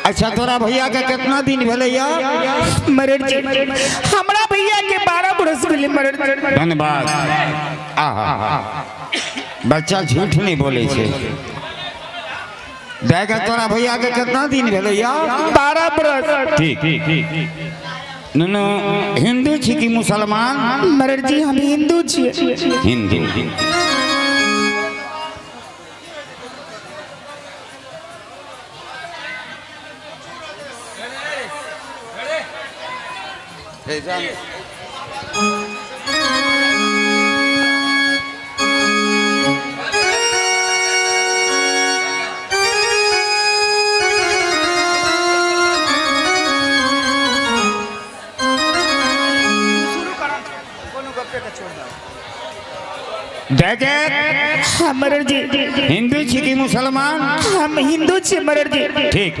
अच्छा तोरा भैया के कितना दिन भेलै या? मरर जी, हमरा भैया के 12 बरस भेलै मरर जी। धन्यवाद। आहा, बच्चा झूठ नहीं बोले छे। दाय तोरा भैया के कितना दिन भेलै या? 12 बरस। ठीक। नुनू हिंदू छी कि मुसलमान? मरर जी, हम हिंदू छियै। हिंदू। देखे। हाँ मरर जी। हिंदू छी कि मुसलमान? हम हिंदू छी मरर जी। ठीक।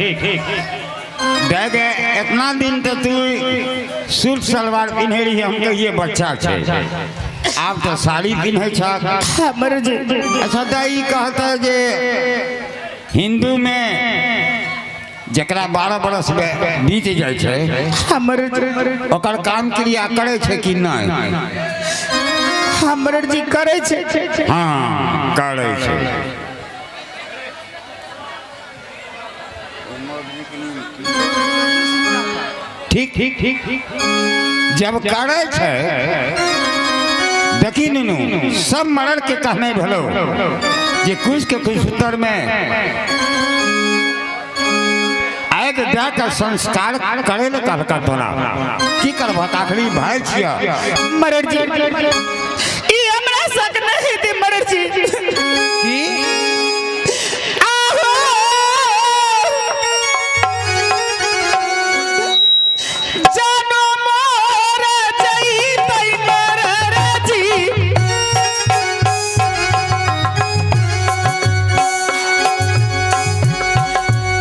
देखे, इतना दिन तो तू सूट सलवार पिन्हे रही, हम कहिए बच्चा छे, आब तो साड़ी पिन्हे छ। हाँ मरर जी। अच्छा दाई कहता जे हिंदू में जकरा 12 बरस बीत जाइ छै, हाँ मरर जी, ओकर काम क्रिया करै छै कि नहि? हाँ मरर जी, करै छै। हाँ, करै छै। ठीक ठीक ठीक। जब करै छै, देखी नुनू, सब मरर के कहने भेलो जे कुछ के कुछ उत्तर में आगि दए के संस्कार करे ले कहलका। तोरा की करबह? आखिरी भाई छियै। मरर जी, ई हमरा शक नहीं हेतै मरर जी। की? आहो जानो मोर जइतै मरर जी,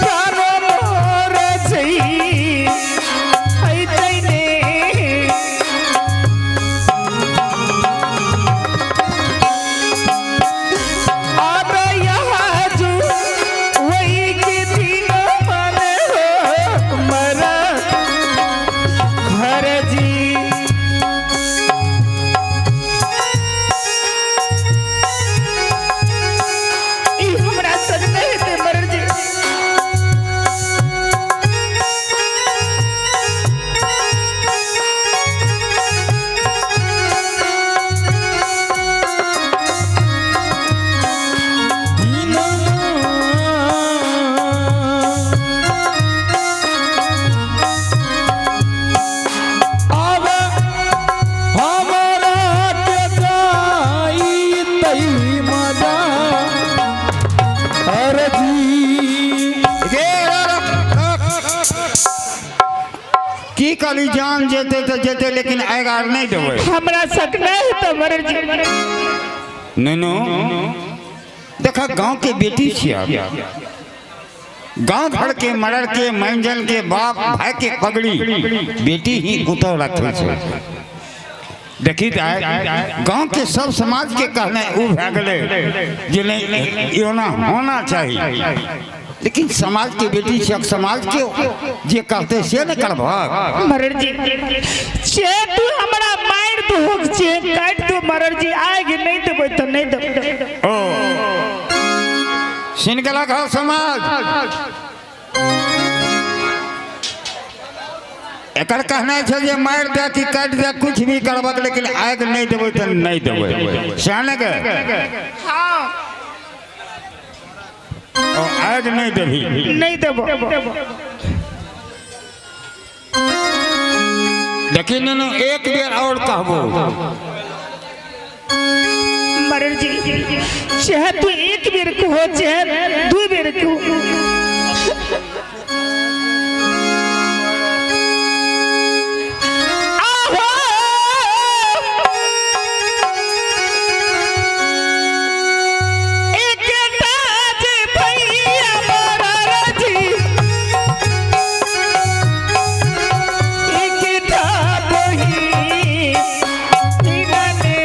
जानो मोर जइतै ने। अब यहाँ जो वही के दिन मन हो मर घर जी। ई हमरा सज नहीं हेतै मरर जी। आब हमरा के जाइतै मजा अरजी। गे रख, रख। की कहली? जान जेते तऽ जेते, लेकिन आगि आर नहि देबै। हमरा शक नहीं हेतै मरर जी। नुनू देख, गांव के बेटी छियै, गांव घर के मरर के मंजन के बाप भाई के पगड़ी बेटी ही उतर रखे छै। देखी दाय, गांव के सब समाज के कहने उ भए गेलै जे नहीं, एना होना चाहिए, लेकिन समाज के बेटी छियै, समाज के जे कहते से ने करबहक। मरर जी, छे तू हमरा मारि दहो, छे काटि दो मरर जी, आगि नहीं देबै तऽ नहीं देबै। ओ सुनि गेलक हौ समाज? एकर कहनाइ छै जे मारि दे कि काटि दे, कुछ भी करबक, लेकिन आगि नहि देबै तऽ नहि देबै, सएह ने के? हाँ। ओ आगि नहि देबही? नहीं देबो। देखी नुनू, एक बेर और कहबो। मरर जी, चाहे तू एक बेर कहो, चाहे दू बेर कहो। आहो एकटा जे भैया मरर जी, एकटा बहिन ने।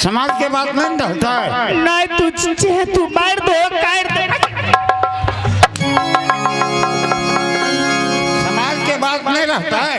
समाज के बात नहीं रहता है। नहीं तू चाहे तू मार दो काट दे, समाज के बात नहीं रहता है।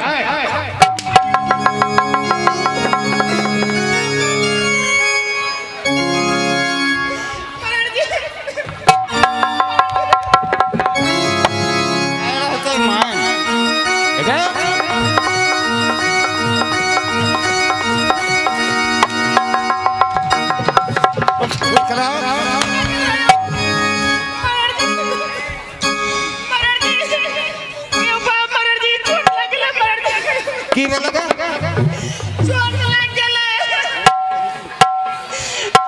की बोलगा? चोट लग गेलै,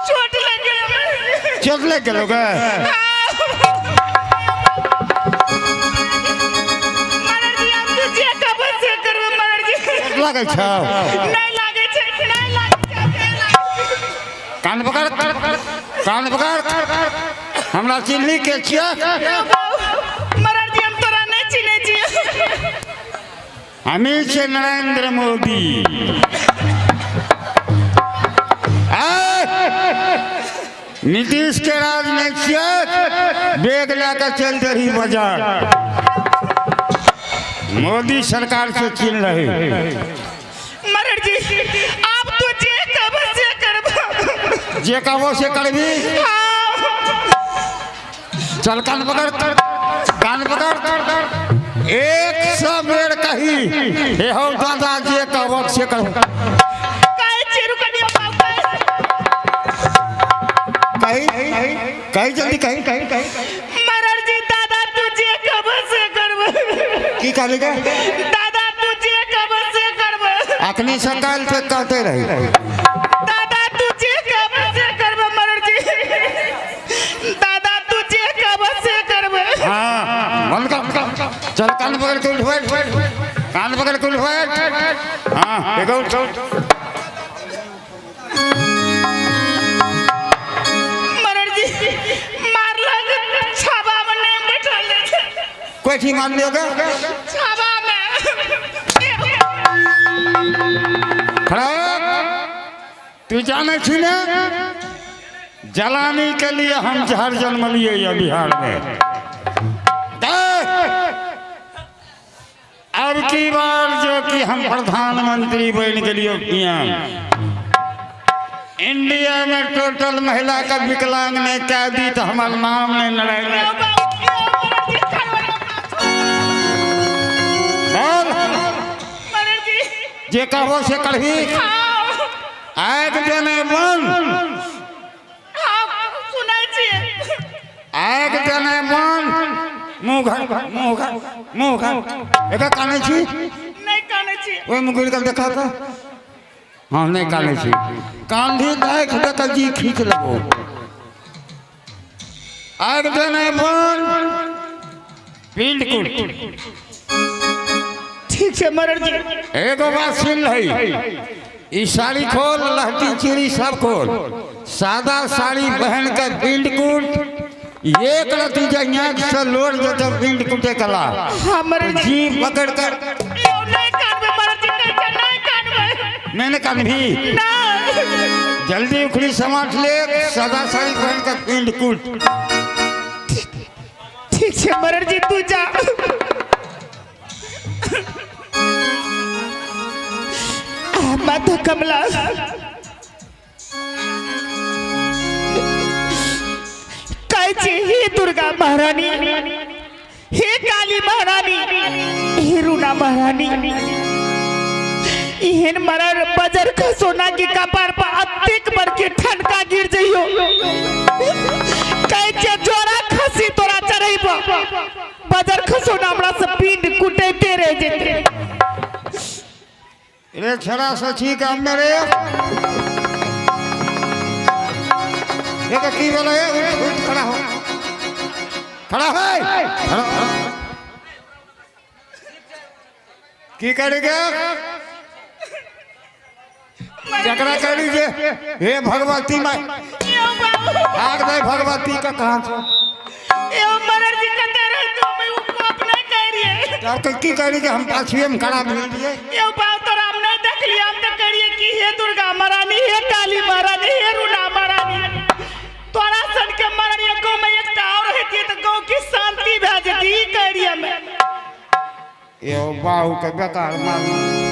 चोट लग गेलै, चोट लग गेलो गे। मरर जी हम तो जे कहबै से करबै मरर जी। चोट लागै छौ? नहि लागै छै, नहि लागै छै, नहि लागै छै। कान पकड़, कान पकड़, हमरा चिन्हली के छियै? मरर जी हम तोरा नहि चिन्है छियै। हमी छियै नरेंद्र मोदी। नीतीश के राज में छियै, बैग लए कऽ चलि देही बाजार। मोदी सरकार से चिन्ह रही। मरर जी आब तू जे कहबै से करबै। जे कहबो से करबी? चल कान पकड़, कान पकड़, 100 बेर कही हे हौ दादा जे कहबो से करबो। कही कही जल्दी कही कही कही। मरर जी दादा तू जे कहबै से करबै। की कहली गे? दादा तू जे कहबै से करबै। अखनी सकाल से कहते रही। दादा तू जे कहबै से करबै मरर जी। दादा तू जे कहबै से करबै। हाँ बंद कर, चल कान पकड़ के उठ बैठ, कान पकड़ के उठ बैठ। हाँ देखो उठ। मरर जी मारलक छाबा में नहीं बैठल। कोई ठीक मान लियोगे? छाबा में खड़ा तू जाने छी ने, जलानी के लिए हम जहर जन्म लिए ये बिहार में। अब की बार जो कि हम प्रधानमंत्री बन गए पीएम, इंडिया में टोटल महिला का विकलांग ने कह दी तो हमारे नाम नहीं नारायण। बोल जे कहबो से करबी? आग देने बन, आग देने बन। मुँह घर, मुँह घर, मुँह घर। एक कानै छी? नहि कानै छी। ओहि में घुरि कऽ देखा तऽ। हाँ नहीं कानै छी। कांधी देख देख जी खींच लेबो। आग देने बन, पिंड कुट। ठीक छै मरर जी। एगो बात सुन लही, ई साड़ी खोल, लहटी चूड़ी सब खोल, सादा साड़ी पहन के पिंड कूट। एक रति जहिया से लोड जते पिंड कूटे कला। हाँ मरर जी। जी पकड़ कर। नहीं कानबै मरर जी, नहीं कानबै। नहीं कानभी? नहीं। जल्दी उखड़ी समाट ले, सादा साड़ी पहन के पिंड कूट। ठीक छै मरर जी तू जा। माता कमला कहै छी हे दुर्गा महारानी, हे काली महारानी, हे रूना महारानी, एहन मरर बजर खसोना के कपार पर अतेक बड़के ठनका गिर जइयो। कहै छै जोरा खसी तोरा चढ़ैबो, बजर खसोना हमरा से पिंड कुटैते रह जेतै। रे छड़ा सची काम में रे, एक की बोले उठ उठ खड़ा हो, खड़ा है, खड़ा की करेगा? जकरा कर जे हे भगवती माई, आग दे भगवती का कहां छो? ए मरर जी कते रह तो हम उ कोप नहीं करिए। तब की करी जे हम पाछुए में खड़ा भेल दिए। ए बाप तोरा हम नहीं देखलिए, हम तो करिए कि हे दुर्गा महारानी, हे काली महारानी, हे गाँव के शांति भए जेतै ई कार्य में। यो बाहु के बेकार मारना।